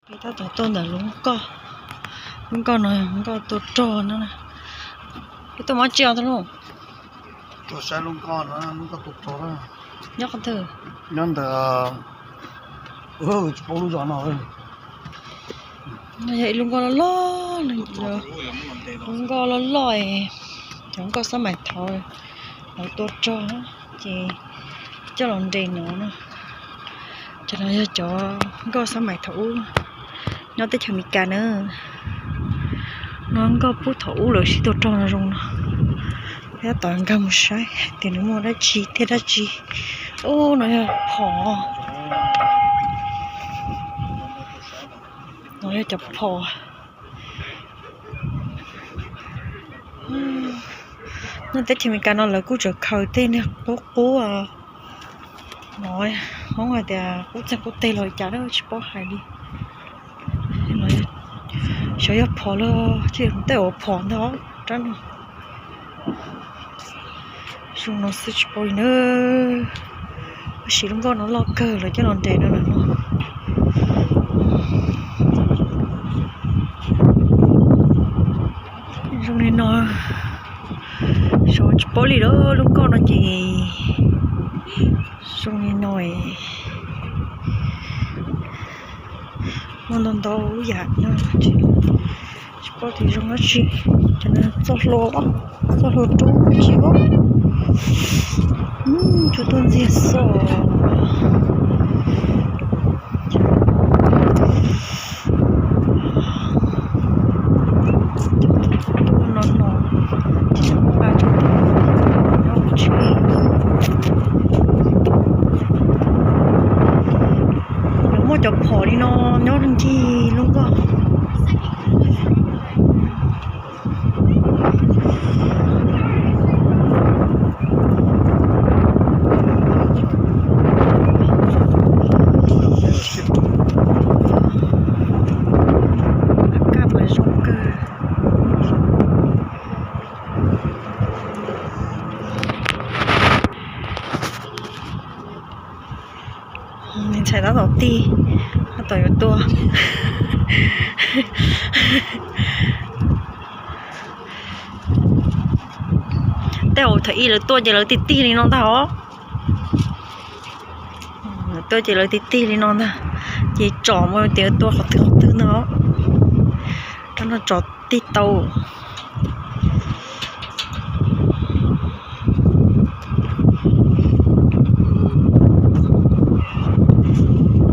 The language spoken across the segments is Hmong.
Peb tab tom tuaj ntawm lub nkoj, lub nkoj no nkoj tua rog no. Peb tuaj mov tsi os tus lub? Tuaj saib lub nkoj no, lub nkoj tua rog. Nyob qhov twg? Nyob ntawm, tsis paub lub zos no. No yog ib lub nkoj loj loj, lub nkoj loj loj, cov nkoj xab mais thaud lawv tua rog ces coj los nres no no. Cov no yog cov nkoj xab mais thaum ub nyob teb chaws Amelikas na. No nkoj pub thaum ub lawv sib tua rog no zoo no. Peb tab tom nkag mus saib tias nws muaj dab tsi thiab dab tsi. Ub, no yog phom. No yog cov phom. Nyob teb chaws Amelikas no lawv kuj tseem khaws tej niag qub qub no, hoob hais tias qub txeeg qub teg los cas tsis paub hais li. Xyov yog phom los tej ua phom ntag rab no. Zoo no xwb tsis paub li na. Tab sis lub nkoj no loj kawg lawv coj los nres no lawm no. Zoo li no, xyov tsis paub li lawm, lub nkoj no ces zoo li no. Muaj ntau ntau yam no, tsis paub tias zoo dab tsi. Cov no txoj hlua, txoj hlua rub tsi os. Cua tuaj ntxiag xwb. Tuaj no no, tsis tau nqa tsis tau nyob tsis. Nws muaj cov phom li no nyob ncig lub nkoj. Kaj mas zoo kawg. Ntxhais tab tom tig, tab tom yuav tua. Tej zaum thaum ub lawv tua ces lawv tig tig li no ntag os. Lawv tua ces lawv tig tig li no ntag, ces tsom mus tias tua qhov twg qhov twg ntag os. Rab no tsom tig tau.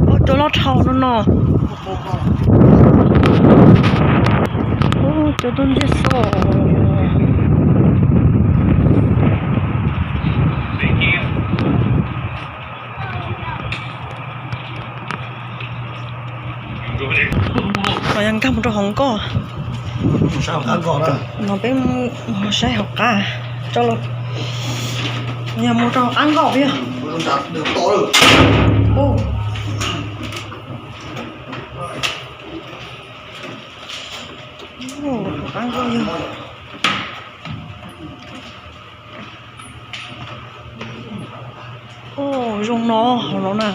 Ua cua loj dhau no no. Ua cua tuaj ntxiag xwb. No yog nkag mus rau hauv nkoj. No peb mus saib hauv qab tso los. Yog mus rau hauv qab nkoj peb yog. Hauv qab nkoj yog. Zoo no, hauv no na.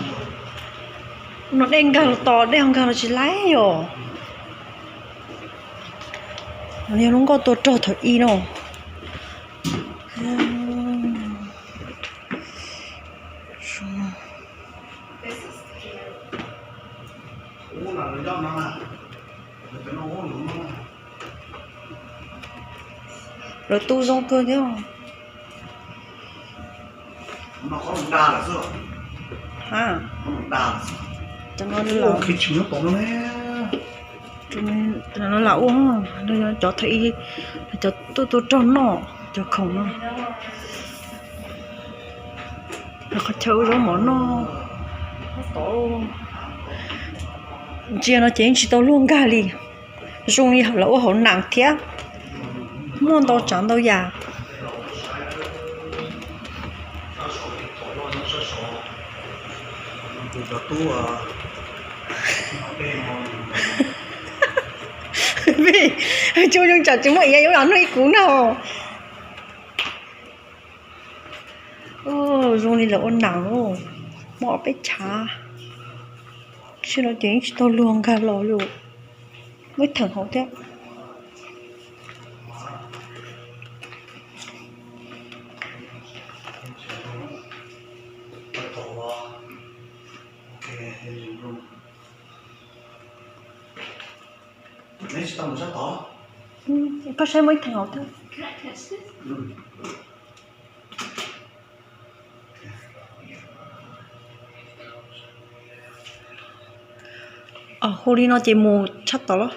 No dej nkag los tos, dej ho nkag los tsis laib yom. Yog lub nkoj tua rog thaum ub no. Lawv tu zoo kawg thiab. Ha, cov no lam ua, cov thaum ub, cov tuaj tua rog noj, cov khoom no. Qhov chaw ua zaub mov noj. Ntsia no ces yeej tsis tau luag nkag li. Zoo li lawv ua hauv nam thiab. Muaj ntau tsav ntau yam. Peb, tsis ua zoo tsam tsis muaj iav yuav los noj ib kuv na. Zoo li lawv ua nam, muaj ob peb chav. Sim no ces yeej tsis tau luag nkag los li, muaj ib theem hauv thiab. Koj saib muaj ib theem hauv thiab. Hu li no ces mus tshaj tod los.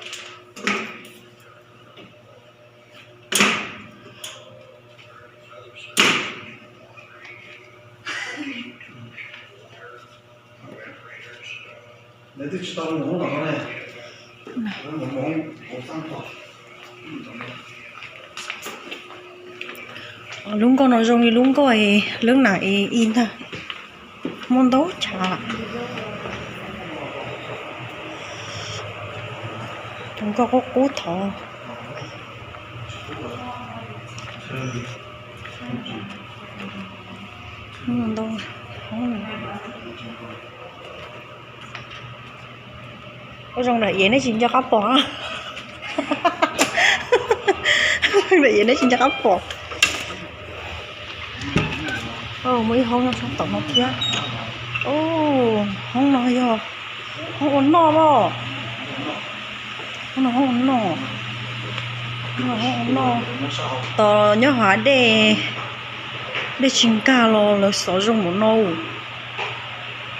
Lub nkoj no zoo li lub nkoj es lub nam es ib ntag. Muaj ntau chav. Cov nkoj qub qub thov. Ua zoo nram iav nej tsis nco qab pom. Nram iav nej tsis nco qab pom. Muaj ib hoob nyob sab tom no thiab. Hoob no yog hoob ua noj los. Hoob no hoob ua noj. Hoob ua noj. Tos nyob hav dej, dej tsis nkag los lawv xov zoo npaum no.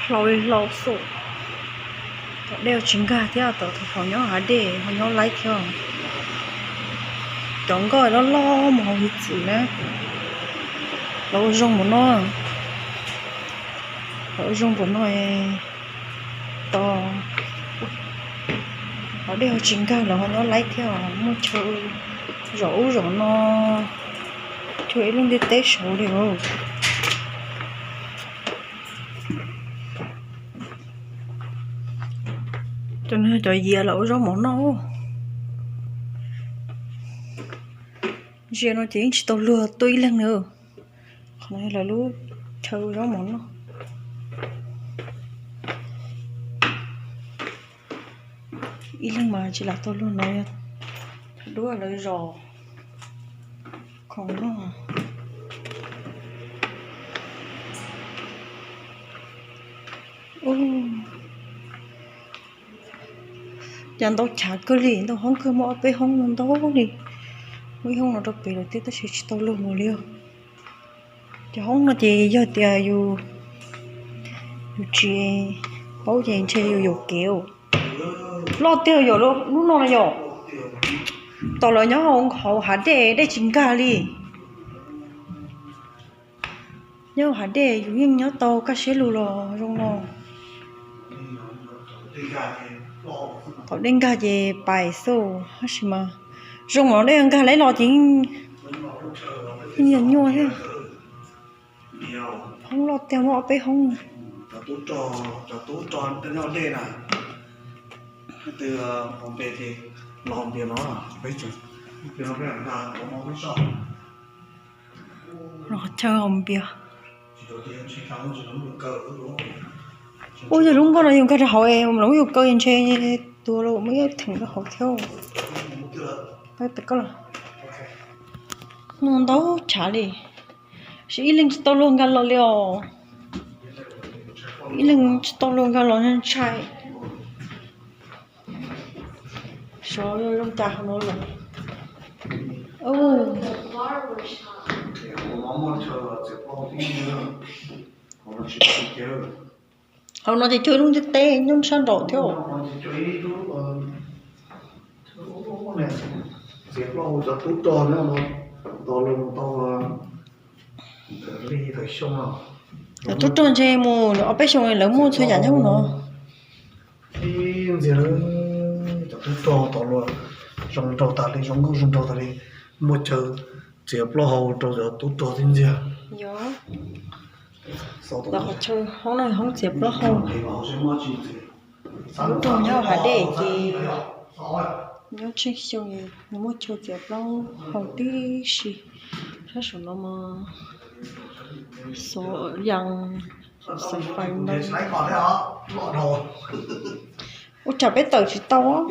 Hlau li hlau xwb. Tom dej tsis nkag thiab, tom thaum nyob hav dej ho nyob laib thiab. Cov nkoj loj loj mus hauv hiv txwm na, los ua zoo npaum no. Los ua zoo npaum no, tos hav dej ho tsis nkag lawv ho nyob laib thiab. Muaj chaw zom ub zom no, chaw ib lub ntiaj teb saud li os. Cov no cov yias los ua zaub mov noj. Ziag no ces yeej tsis tau luag tuaj ib leeg na. Qhov no yog lawv lub chaw ua zaub mov noj. Ib leeg mas tsis lam tau luag no, yog duab lawv zos khoom noj. Cas ntau chav kawg li, ntau hoob kawg, muaj ob peb hoob no ntau li. Muaj ib hoob no rau pem lawm thiab tab sis tsis tau luag mus li os. Cov hoob no ces yog tias yus, yus tsis paub ces ntshe yus yuam kev. Loj tiag yom, lub no na yom. Tom lawv nyob hauv hav dej, dej tsis nkag li. Nyob hav dej yus yeej nyob tau kaj siab lug los zoo no. Thaum dej nkag ces pais xwb, tab sis mas zoo mas dej nkag lawm los ces yeej yog nyuaj thiab. Hoob loj tiag, muaj ob peb hoob. Los chaw haus npias. Ua yog lub nkoj no yus nkag rau hauv es lawv muab yus kaw ntshe tuag los muaj ib theem rau hauv thiab. Peb pem koj los. No ntau chav li. Sis ib leeg tsis tau luag nkag los li os. Ib leeg tsis tau luag nkag los ntshai. Sov zoo cas hauv no lawm. Hauv no ces cuag ib lub ntiaj teb nyob sab nraum thiab. Cov tub rog ntshe mus ob peb xyoo lawv muaj txhua yam nyob no. Ib ntxiag cov tub rog tau luag zoo nraug tas li, zoo nkauj zoo nraug tas li, muaj chaw txiav plaub hau rau cov tub rog tib ntxiag. Los qhov chaw hoob no hoob txiav plaub hau. Tub rog nyob hav dej ces nyob tsheej xyoo nws muaj chaw txiav plaub hau tib si. Sab saum no mas xov yees. Xaiv fais ntau. Ua cas peb tawm tsis tau?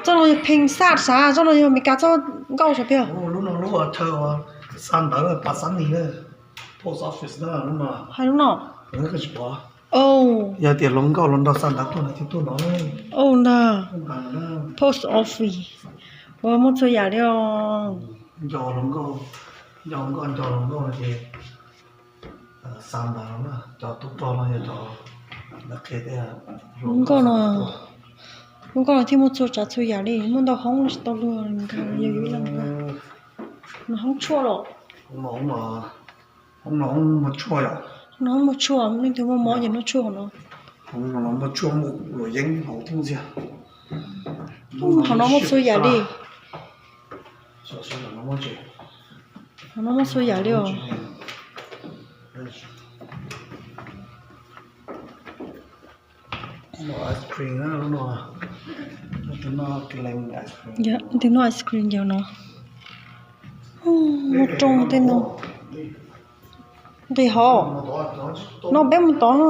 Txoj no yog pheej xaj sav, txoj no yog Meskas txoj nkauj sav tiag. Lub no lub chaw xa ntawv pas xab nis, post office na, lub no. Hais lub no. Yog tias hluas nkauj hluas nraug xa ntawv tuaj no thiaj tuaj no. Ntag. Post office. Ua muaj txhua yam li os. Nco hluas nkauj, nco hluas nkauj, nco hluas nkauj no ces xa ntawv no na, cov tub rog no yog cov ntawd qhia tias hluas nkauj no, hluas nkauj no thiaj muaj txhua tsav txhua yam li, muaj ntau hoob no tsis tau luag nkag yog yus ib leeg nkag. No hoob tshuaj los? Hoob no hoob muaj tshuaj yom. No hoob muaj tshuaj, leej twg muaj mob ces noj tshuaj hauv no. Hoob no muaj tshuaj, muaj luam yeeb hauv thiab ntxiag. Hauv no muaj txhua yam li. Hauv no muaj txhua yam li os. Tus noj ice cream yog no. Muaj rooj tej no. Nqis hov. No peb mus tod no.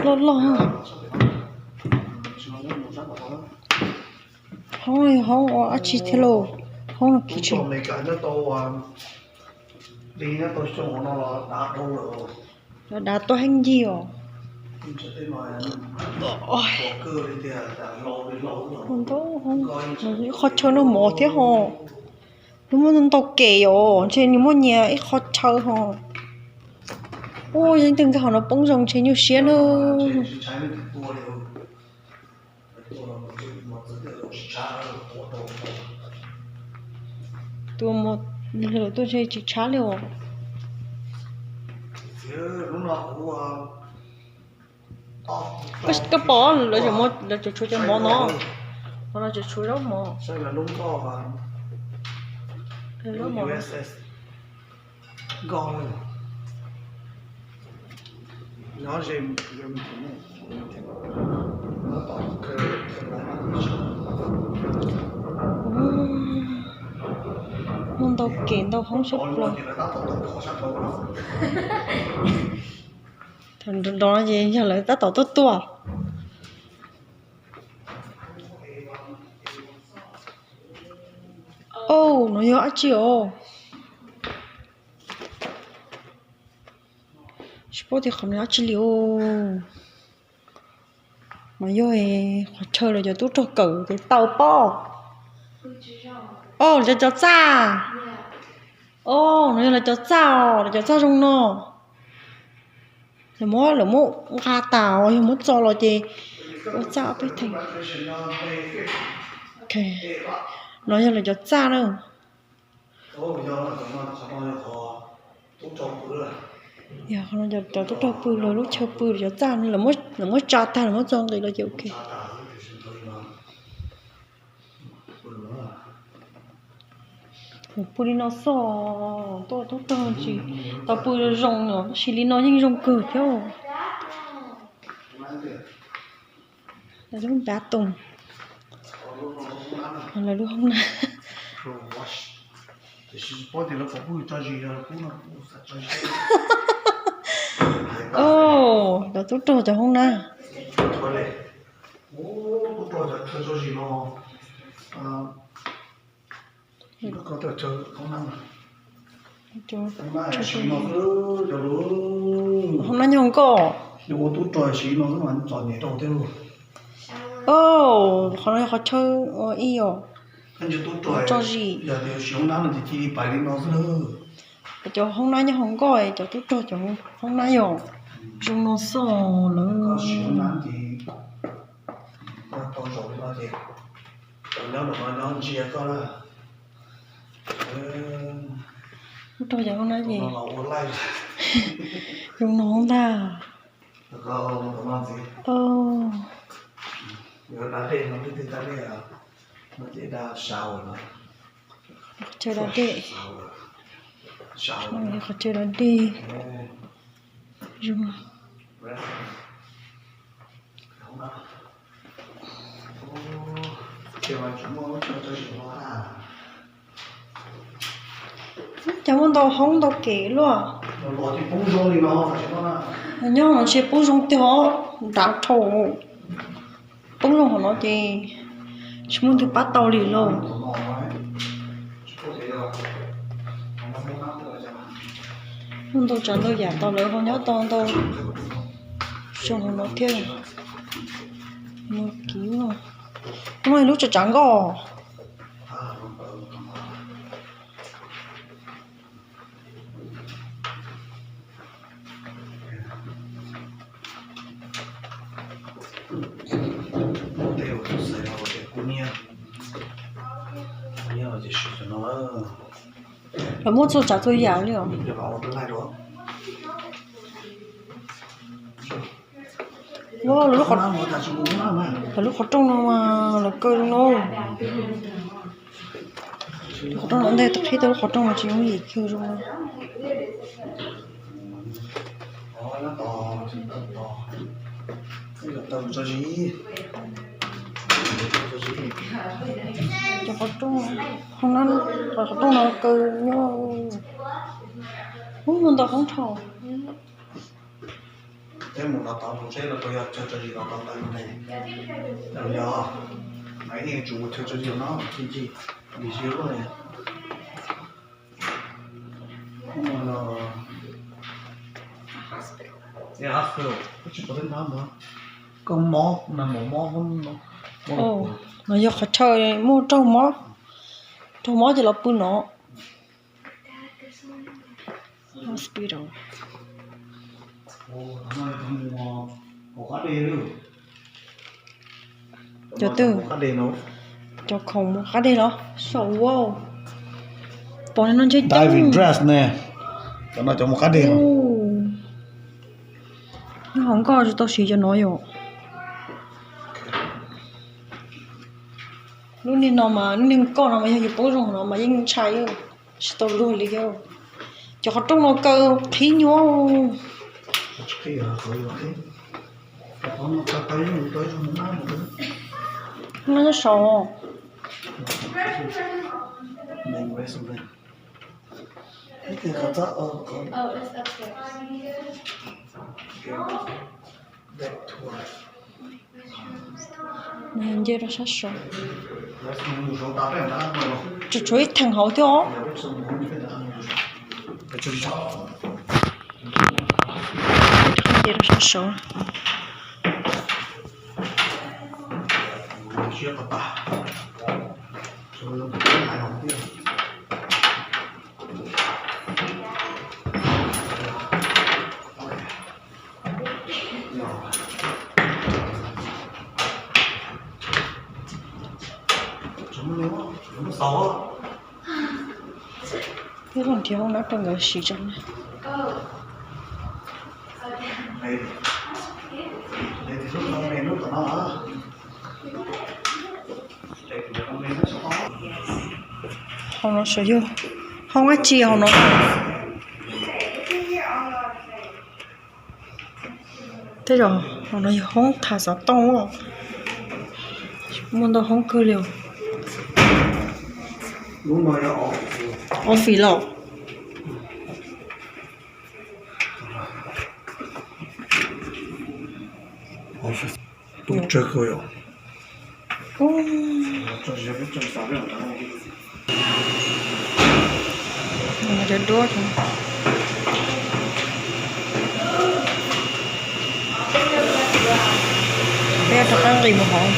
Loj loj. Hoob no yog hoob ua dab tsi thiab lauj? Hoob no kitchen. Dav tau heev ncig os. Ntau hoob, ib qho chaw no mov thiab ho. Nws muaj ntau kem os, ntshe nws muaj nyias ib qho chaw ho. Ua yog leej twg nkag hauv no poob zoo ntshe nyuaj siab na. Tus muaj lawm tuaj ntshe tsis tshab li os. Koj pom lawv cov tshuav cov mov no, qhov no cov tshuav zaub mov. Zaub mov. Muaj ntau kem ntau hoob sab plaws. Thaum nrov nrov ces yog lawv tab tom tuaj tuaj. Au, no yog dab tsi os? Tsis paub tias qhov no dab tsi li os. No yog qhov chaw lawv cov tub rog kawm ces taw pob. Au, lawv cov txaj. Au, no yog lawv cov txaj os, lawv cov txaj zoo no. Lawv muab, lawv muab nqa tas os, yog muab txo los ces ua txaj ob peb theem. No yog lawv cov txaj na. Yog qhov no cov tub rog pw, lawv lub chaw pw, lawv cov txaj, lawv muab tsa tag, lawv muab txo nqis los ces ok. Pw li no xwb, tuaj tub rog tsis tau pw zoo os, tab sis li no yeej zoo kawg thiab. Lawv lub bathroom, lawv lub hoob nab. Au, lawv tub rog cov hoob nab. Hoob nab nyob hauv nkoj. Au, qhov no yog qhov chaw ua ib os, tso zis. Cov hoob nab nyob hauv nkoj, cov tub rog cov hoob nab yog zoo no xwb lawm. Tub rog cov hoob nab ces zoo no ntag. Qhov chaw da dej, qhov chaw da dej zoo. Cas muaj ntau hoob ntau kev luaj. Nyob no ntshe poob zoo tiag os, nrad dhau. Poob zoo hauv no ces tsis muaj leej twg pab tau li lauj. Muaj ntau tsav ntau yam tau lawv ho nyob tau ntau zoo hauv no thiab. No kiv no, muaj lub tsav tsav nkoj. Lawv muaj txhua tsav txhua yam li os. Lawv lub qhov rooj no mas lawv kaw zoo no. Lub qhov rooj no ntej qhib tau lub qhov rooj no tsis yooj yim kawg zoo. Cov qhov rooj, qhov rooj no kaw nyob. Ub, muaj ntau hoob dhau. Peb mus no tod mus seb lawv puas yog chaw tso zis los tau ntawd ne. Yog, mas yeej tsum mus chaw tso zis no, ncig ncig, ncig zis luaj ne. Hospital, koj tsis pom tej no mas koj mob, mas mov mob. No yog qhov chaw muaj raug mob, raug mob ces los pw no. Hospital. Cov twg? Cov khoom mus qab deg los saum ua. Pom li no ntshe coob. Diving dress ne. Cov no cov mus qab deg. Nyob hauv nkoj tsis tau siv cov no yom. Lub niag no mas, lub niag nkoj no mas yog yus poob zoo no mas yeej ntshai, tsis tau luag li thiab. Cov qhov rooj no kaw qhib nyuaj. No nyob saud. Nce rau sab saud. Tsuas tshuav ib theem hauv thiab os. Nce rau sab saud. Peb los nrhiav hoob nab rau nkawd siv tso na. Hauv no sav yog hoob dab tsi hauv no? Tej zaum hauv no yog hoob tham xov tooj, muaj ntau hoob kawg li. Office los? Tub tsawg kawg yom. Peb rov qab nqis mus hauv.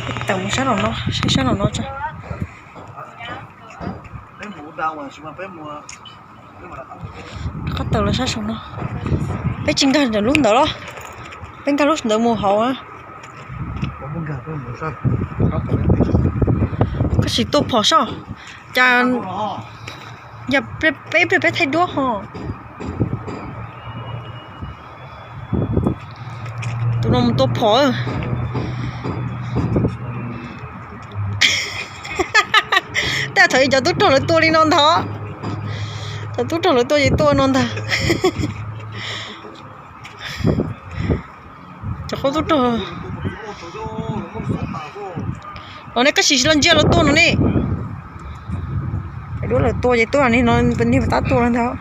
Peb tawm mus sab no, saib sab no tso. Rov qab tawm los sab saum no. Peb tsis nkag ntawm lub ntawd los? Peb nkag lub ntawd mus hauv na. Koj sim tua phom soj. Cas yog peb, peb thaij duab ho. Tus no mus tua phom. Tej thaum cov tub rog lawv tua li no ntag. Cov tub rog lawv tua ces tua no ntag. Cov qub tub rog. Nej koj sim los ntsia lawv tua no ne. Duab lawv tua ces tuaj ne no, niag tab tua ntag.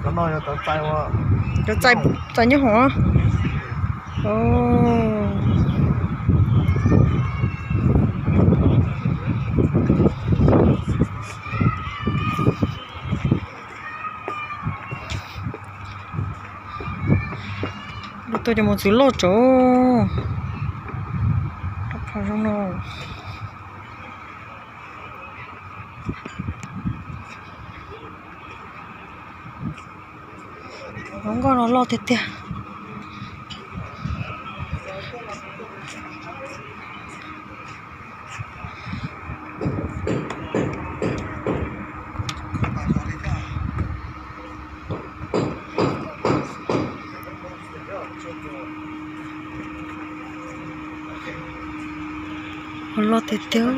Cov txais nyob hov. Lawv tua cov mos txwv loj tsav. Rau qhov zoo no. Hluas nkauj no loj tiag tiag. Loj tiag tiag.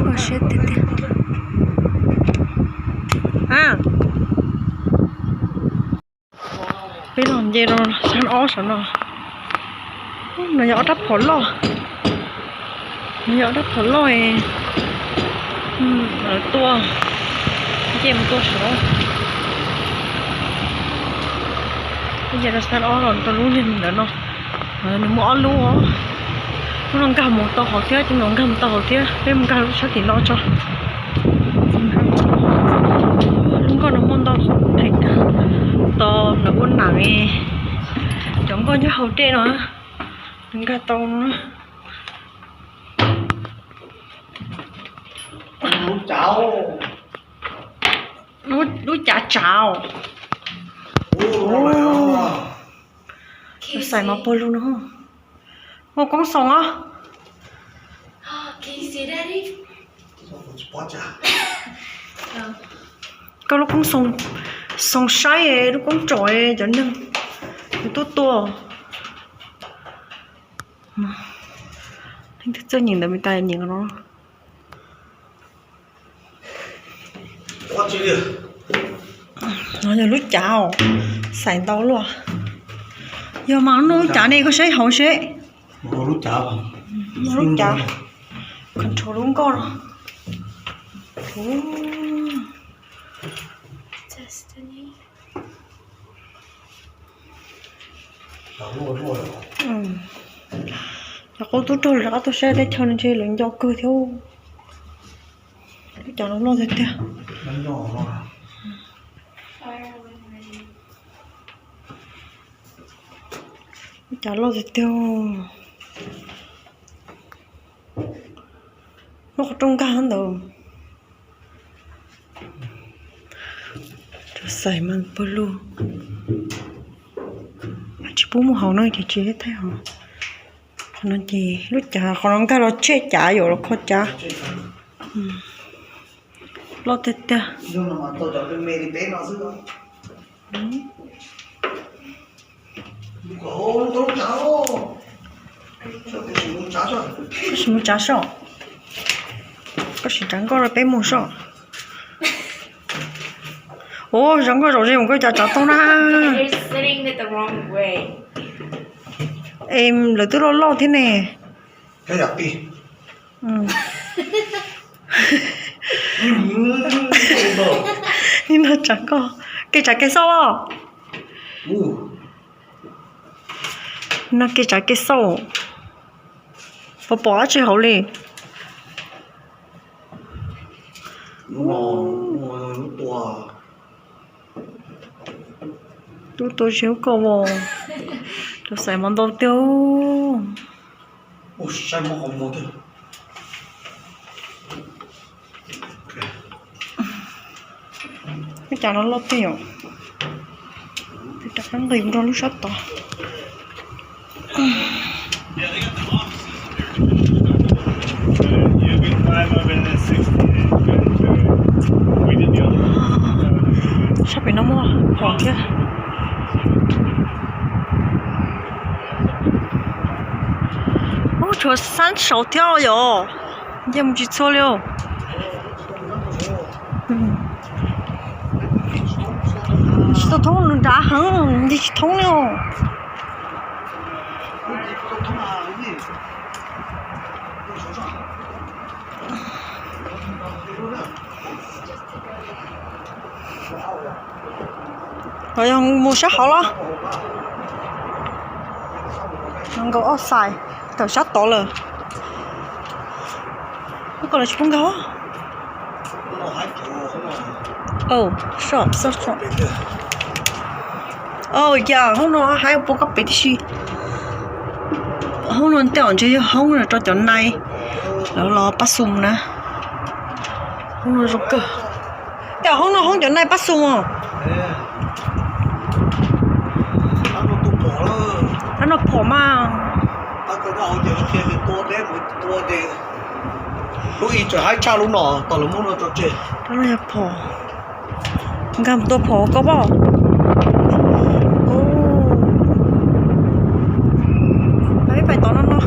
Koj siab tiag tiag. Peb los nce rau xab ob saum no. No yog ob rab phom loj. No yog ob rab phom loj. Lawv tua, nce mus tua saud. Peb nce rau xab ob los rau lub niag ntawd no. Nws muaj ob lub. Lub no nkag mus tau hauv thiab, lub no nkag mus tau hauv thiab. Peb mus nkag lub sab tim no tso. Lub nkoj no muaj ntau heev, tos lawv ua nam. Cov nkoj nyob hauv dej no, nkag tau no. Lub cav tsav. Xais mas puag lug no. Muaj koob xoos os. Koj lub koob xoos, xoos saib lub koob tsom cov neeg tuaj tua. Leej twg txawj nyeem ntawd me tas nyeem no. No yog lub cav os, xais ntau luaj. Yog mas no lub cav ne, koj saib hauv seb. Lub cav, control lub nkoj no. Cov qub tub rog rov qab tuaj saib teb chaws no ntshe lawv nco kawg thiab. Lub cav no loj tiag tiag. Lub cav loj tiag tiag. Lub qhov rooj nkag ntawd. Cov xais mas pawg lug. Tsis pub mus hauv no ces tsis thaij hauv. Qhov no ces lub cav qhov no nkag los tshem cav yuav los kho cav. Loj tiag tiag. Koj sim mus tsav sob. Koj sim tsav nkoj rau peb mus sob. Ua, tsav nkoj zaum ze mus koj cas tsav tau na. Es lawv twb loj loj thiab ne. Nim no tsav nkoj, kev tsav kev xauj os. No kev tsav kev xauj. Puas pom dab tsi hauv li? Tub tua siab koj as. Cov xais mas ntau tiag. Lub cav no loj tiag yom. Rov qab nqis nrog lub sab tod. Sab pem no muaj pom thiab. Ub, tshuav xab saud thiab yom. Nce mus tsis txhua li os. Tsis tau thoob, nws nrad heev, nti tsis thoob li os. Los yog mus sab hauv los? Nkaus ob xais tawm sab tod lawm. Ub, koj los tsis pub nkag. Yog hoob no haib ua pov koj pem tib si. Hoob no tej zaum ntshe yog hoob rau cov nais lawv los pab xum na. Hoob no zoo kawg. Tej zaum hoob no hoob cov nais pab xum os. Ab no phom mas. Lub ib tseem haib tshaj lub no, tos lawv muab no tso tseg. Ab no yog phom. Nkag mus tua phom koj pom. Peb pais tod no no.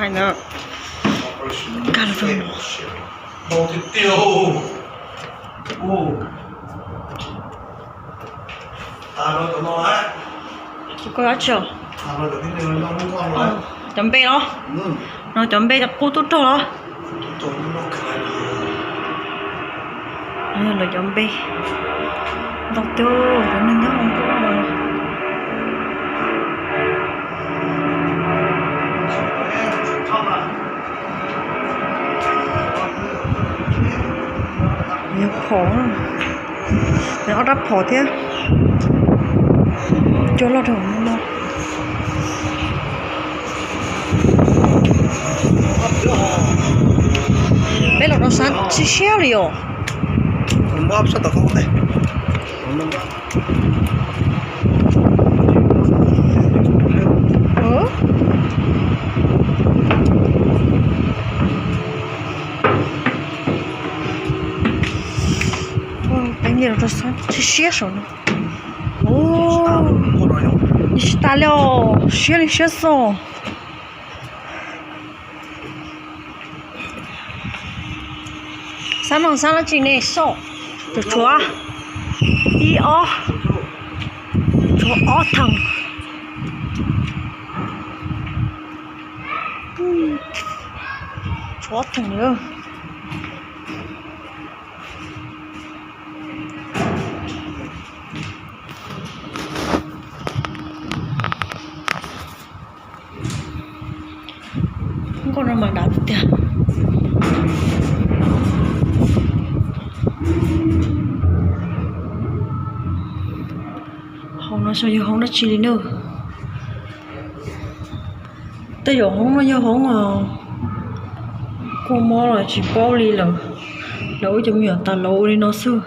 Hais ntawd. Nkag los rau no. Koj dab tsi os? Cov npe los? No cov npe qub tub rog los? Lawv cov npe ntau tiag, cov neeg nyob hauv ntuj no. Yog phom, ob rab phom thiab. Cua loj rau hauv no. Peb los rau sab siab siab li os. Peb nce los rau sab siab siab saum no. Ub, tsis tas li os, siab li siab xwb. Xab no xab dab tsi ne soj? Tshuav, tshuav ib ob, tshuav ob theem. Tshuav ob theem lawm. Nkauj no mas dav tiag tiag. Hauv no xyov yog hoob dab tsi li na. Tej zaum hoob no yog hoob kua mob los tsis paub li lawm. Lawv ua cov me nyuam tas lawv ua li no xwb.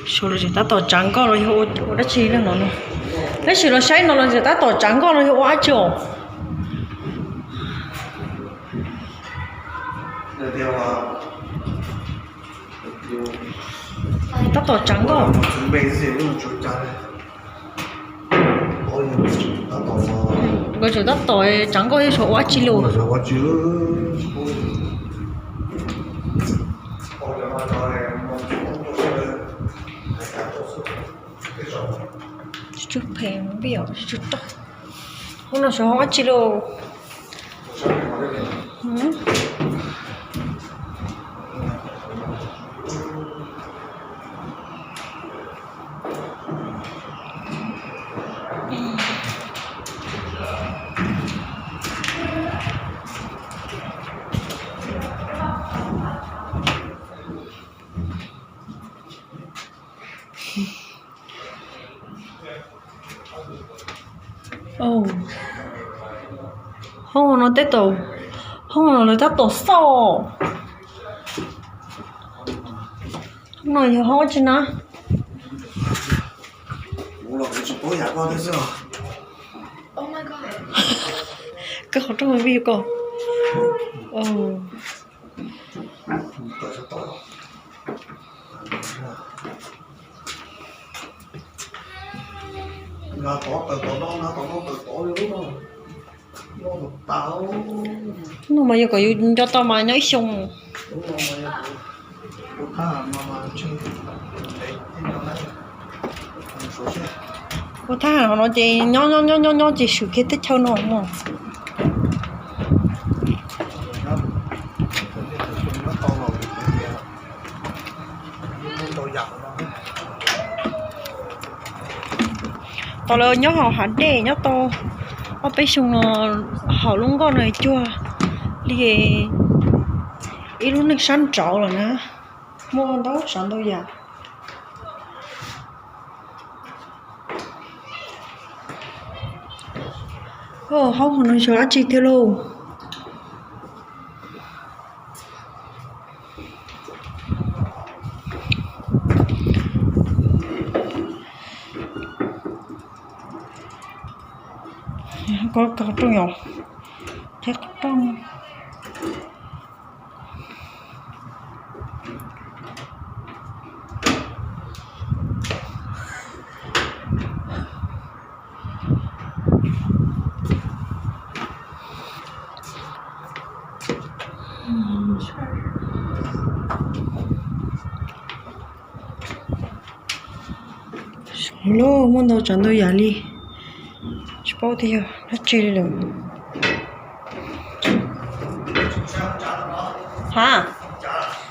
Saum lawv tseem tab tom tsav nkoj los yog ua dab tsi no no. Peb sim los saib no lawv tseem tab tom tsav nkoj los yog ua dab tsi os. Tab tom tsav nkoj. Nkawd tseem tab tom tsav nkoj yog saum ua dab tsi los. Tsw phem vim tsw rog. Hoob no saum ua dab tsi los. Hoob no teb tau, hoob no lawv tab tom xauj. Hoob no yog hoob tsi na? Kuv los kuv tsis paub yam koj thiab xwb os. Koj qhov rooj vij ko. No mas yog kom yus nco tau mas nyob ib xyoo. Ua thab ham no ces nyob nyob nyob nyob ces swm kiag teb chaws no mog. Tau lawv nyob hauv hav dej nyob tau ob peb xyoo no, hauv lub nkoj no cuag li ib lub neej sab nraud lawm na, muaj ntau tsav ntau yam. Hauv no yog dab tsi thiab lauj? Qhov rooj yom, qhov rooj. Lub muaj ntau tsav ntau yam li, tsis paub tias yog dab tsi li lawm. Ha,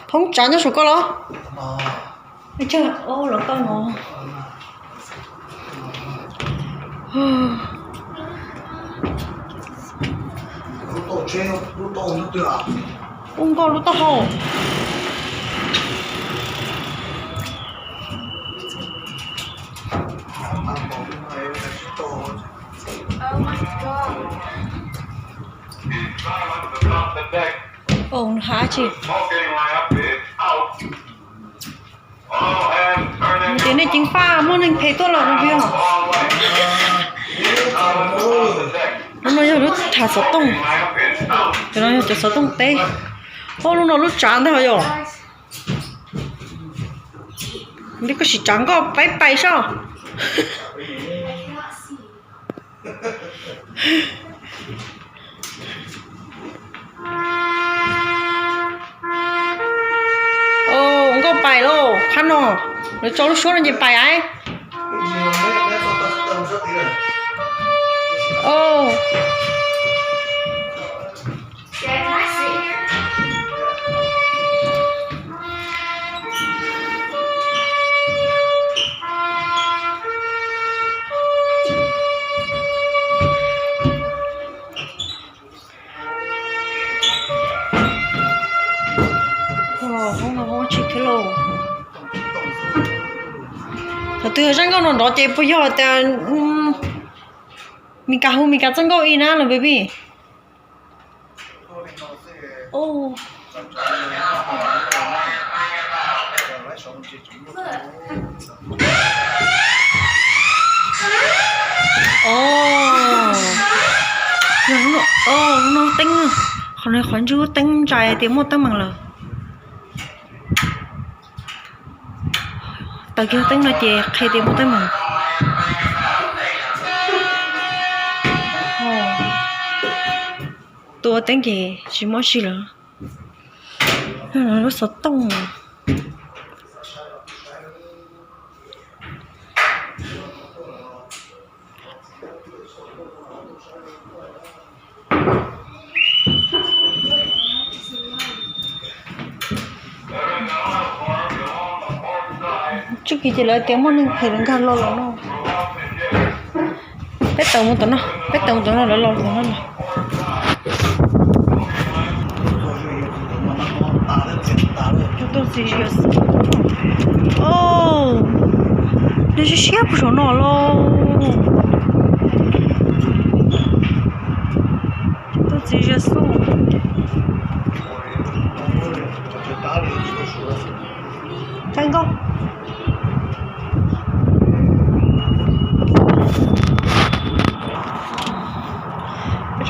phoob tsav nyob saum koj los? Los tau no. Ub, nkauj lub taub hau. Ov, nws hais tsi? Nws tias nej ceev faj, muaj neeg phem tuaj los no peb os. Lub no yog lub tham xov tooj, cov no yog cov xov tooj teb. Ov, lub no lub tsav ntag yom. Nti koj sim tsav nkauj pais pais soj. Ov, nkauj pais lauj, qhab no, lawv tso lub suab no ces pais as. Ov. Hoob no hoob tsis thiab lauj. Thaum twg zaj nkauj no nrov ces puas yog tias Mis Kas hu Mis Kas txoj nkauj i na los baby. Ov, yog lub no teeb, qhov no qhov ntswg lub teeb ntshai tias muaj teeb meem lawm. Taws kiag teeb no ces qhia tias muaj teeb meem. Tua teeb ces tsis muaj si lawm. Lub xov tooj. Tsuj kis ces lawv tias muaj neeg phem lawv nkag los los no. Peb tawm mus tom no, peb tawm mus tom no lawv los tom no lawm. Tus txiv Yexus, nws siab siab puag saum no lauj. Tus txiv Yexus, txaij nkauj.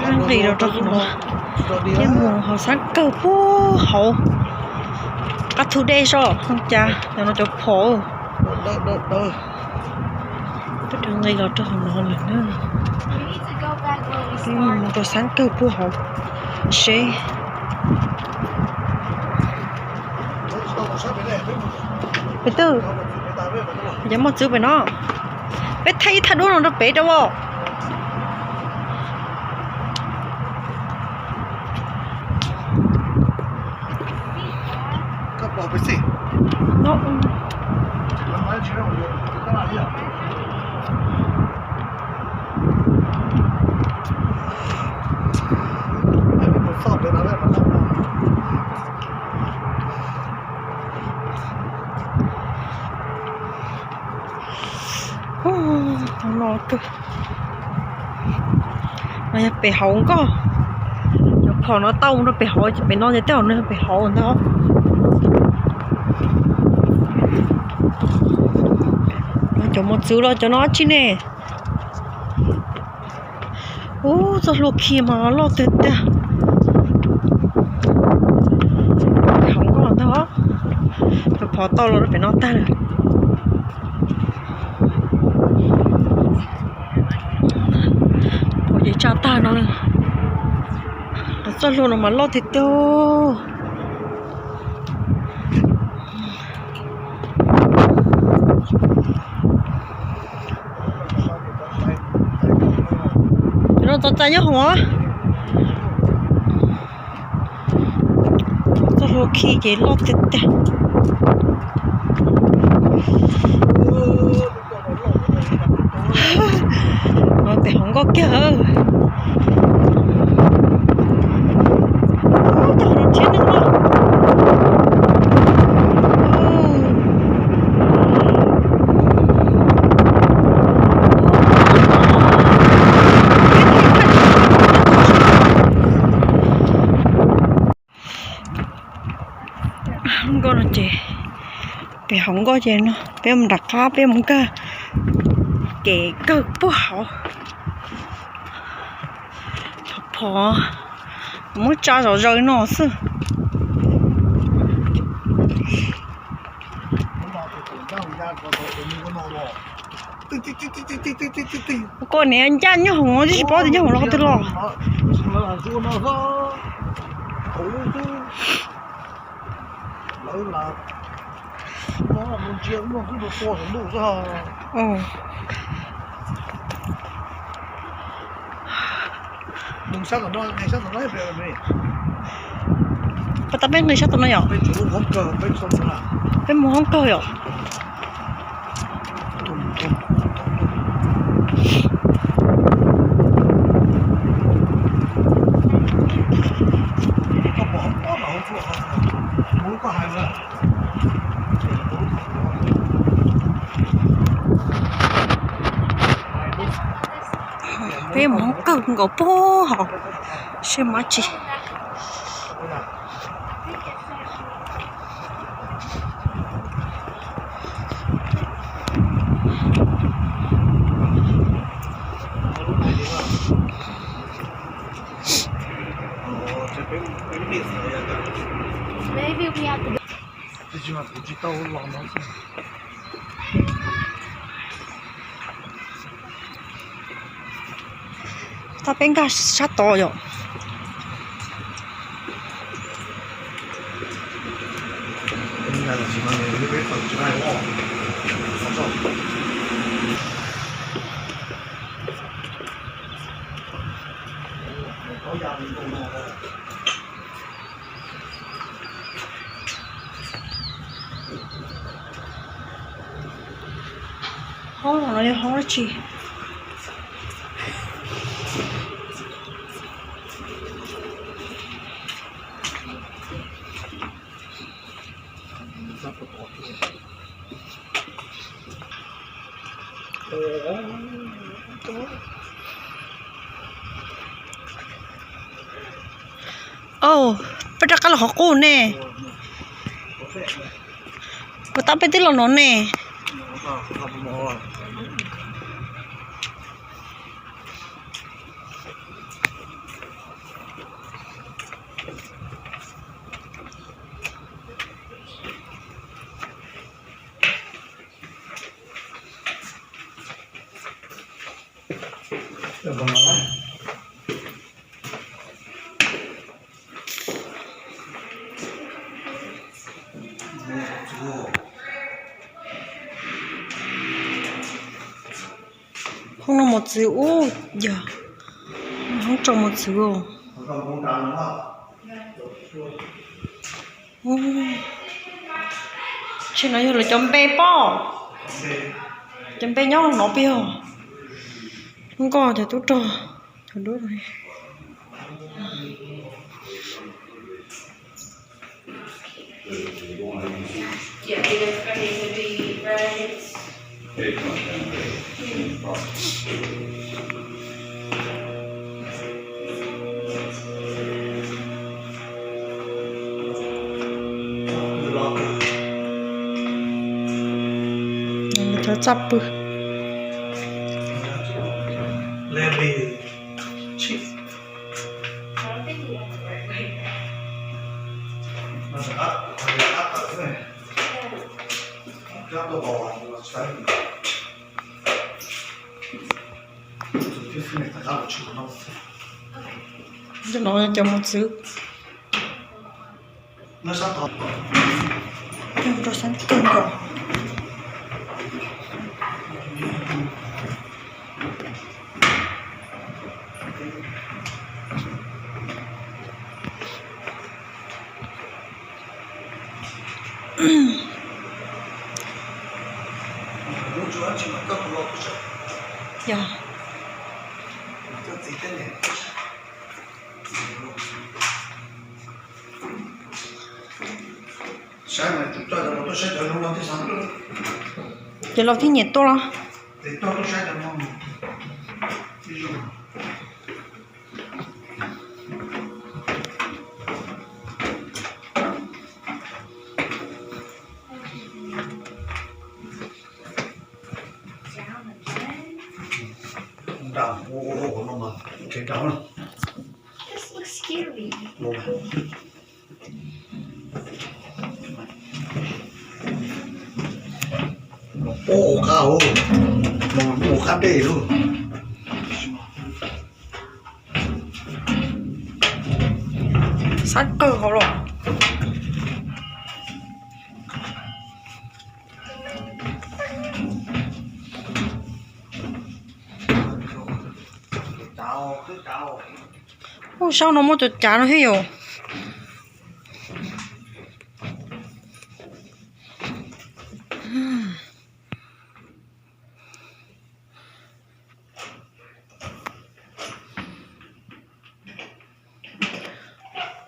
Nqis los rau qhov no, thiab mus hauv xab kawg puag hauv qab thub dej soj no cas cov no cov phom. Peb rov nqis los rau qhov no lawm na. Peb mus rau xab kawg puag hauv seb. Peb twb, ces muaj txwv pem no. Peb thaij ib thaj duab no rau pem rau as. No, no yog pem hauv nkoj. Cov phom no tau mus rau pem hauv, pem no ces tej zaum no yog pem hauv ntag. Cov mos txwv los cov no dab tsi ne? Ub, txoj hlua khi mas loj tiag tiag. Hauv nkoj ntag, cov phom tau los rau pem no tag lawm. Ua ces tsa tag no lawm. Txoj hlua no mas loj tiag tiag. Cov no txaus txais nyob hauv. Txoj hlua khi ces loj tiag tiag. Pem hauv nkoj kiag. Tau no thiab no. Nkoj no ces, pem hauv nkoj ces no peb mus nram qab peb mus kawg, kev kawg puag hauv. Phom, muab tsa zom zaws no xwb. Koj niam ncaj nyob hauv, tsis paub tias nyob hauv los qhov twg los. Peb tab peb nqis sab tom no yom? Peb mus hoob kawg yom? Peb mus hoob kawg nkaus puag hauv, seb muaj dab tsi. Tab peb nkag sab tod yom? Hoob no yog hoob dab tsi? Au, peb rov qab los qhov qub ne. Puas tab peb twb los no ne? Tab peb twb los no ne. Hoob no mos txwv ub yog hoob tso mos txwv. Tsheb no yog lawv cov npe pob, cov npe nyob no peb yog nkoj cov tub rog cov duab. Cov txaj pw. Cov no cov mos txwv. Rau sab kawg nkaus. Yog. Ces los thiaj nyiam tuaj los. Ua qab, ua qab dej lauj. Sab kawg hauv los. Ub, saum no muaj cov cav no thiab yom.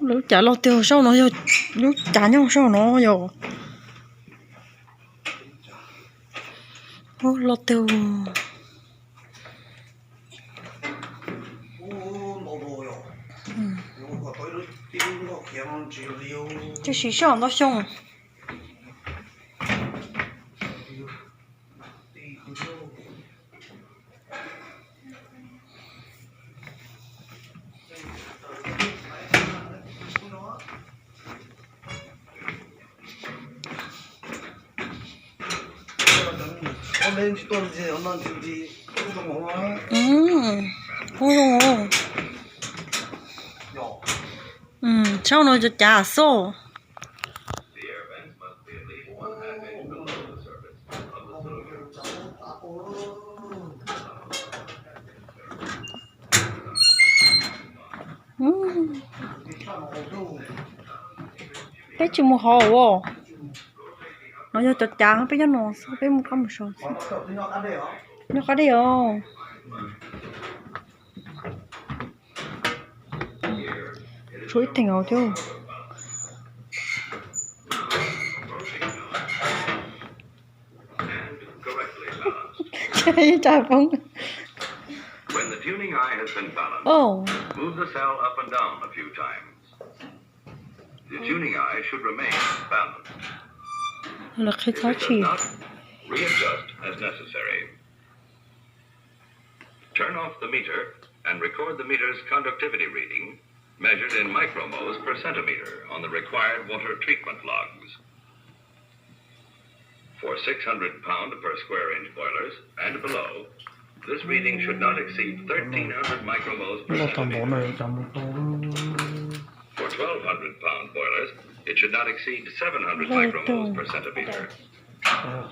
Lub cav loj tiag saum no yog lub cav nyob saum no yog. Loj tiag. Tib si sij hawm ntau xyoo. Kub zoo. Saum no cov cav xwb. Peb tsis mus hauv. No yog cov cav peb nyob no xwb, peb mus qab mus sau xwb. Nyob qab dej os. Tshuav ib theem hauv thiab. Ib tsa poob. When the tuning eye has been balanced, move the cell up and down a few times. The tuning eye should remain balanced. Lawv qhia txhob tshwm. If it does not, readjust as necessary. Turn off the meter and record the meter's conductivity reading, measured in micromoles per centimeter, on the required water treatment logs. For six hundred pound per square inch boilers and below, This reading should not exceed thirteen hundred micromoles per centimeter. For twelve hundred pound boilers, it should not exceed seven hundred micromoles per centimeter.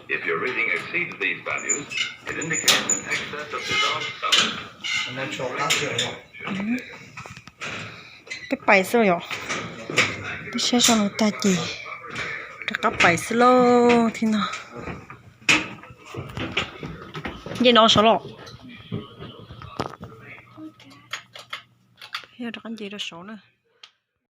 If your reading exceeds these values, it indicates an excess of dissolved substance. Peb pais xwb yom. Peb saib zoo no tag ces rov qab pais xwb lauj. Thib no nce no saud los. Yog rov qab nce rau saud na.